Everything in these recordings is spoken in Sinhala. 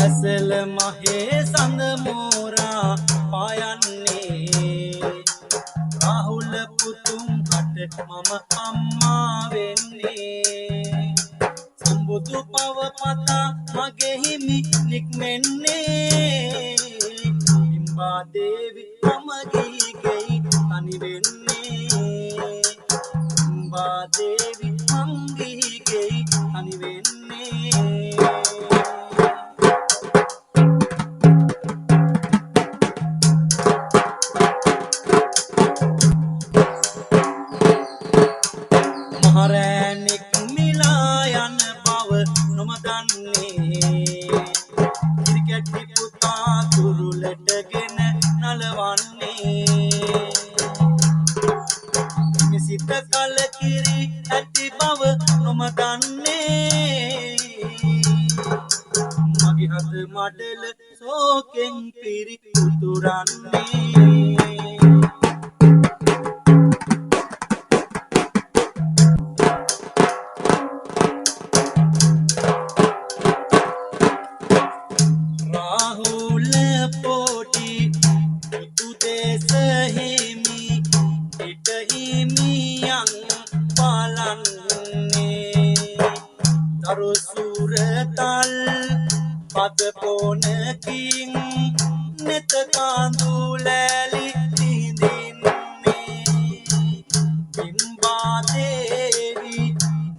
ඇසල මහේ සඳ මෝරා පායන්නේ. රාහුල පුතුන් හට මම අම්මා වෙන්නේ. සම්බුදු පව පතා මගේ හිමි නික්මෙන්නේ. බිම්බා දේවි මම ගිහි ගෙයි තනි වෙන්නේ. බිම්බා දේවි මං ගිහි ගෙයි තනි වෙන්නේ. මහරෑනෙක් මිලා යන බව නොම දන්නේ. කිරිකැටි පුතා තුරුලටගෙන නලවන්නේ. සිත කලකිරි ඇති බව නොම දන්නේ. මගේ හද මඩල සෝකෙන් පිරි උතුරන්නේ. රාහුල පොඩි පුතු දෙස හිමි පිට හිමියන් බලන්නේ. දරු සුරතල් පද පොනකින් නෙත කඳුලැලි විඳින්නේ. බිම්බා දේවි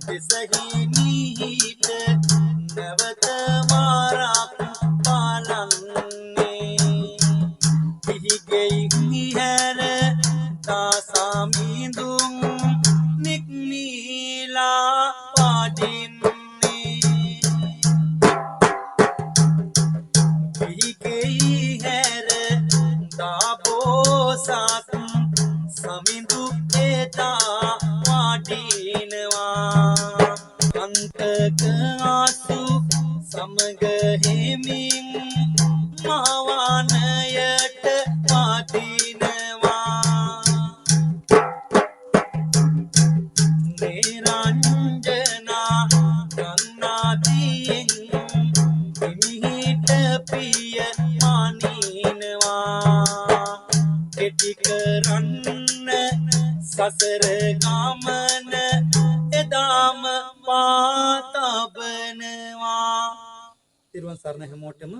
දෙස හිමිහිට නැවත වරක් බලන්නේ. පිහිගෙයින් හැර දාසමිඳුන් නික්මීලා වඩින්නේ. පිහිගෙයි හැර දාබෝසත් සමිඳු එදා වඩිනවා. අන්තක ආසු සමග හිමින් මහවනයට වදිනවා. නිරංජනා ගංනාදියෙන් හිමිහිට පිය මනිනවා. කෙටි කරන්න සසර ගමන එදාම පාතබනවා. තිරුවන් සරණ හැමෝටම.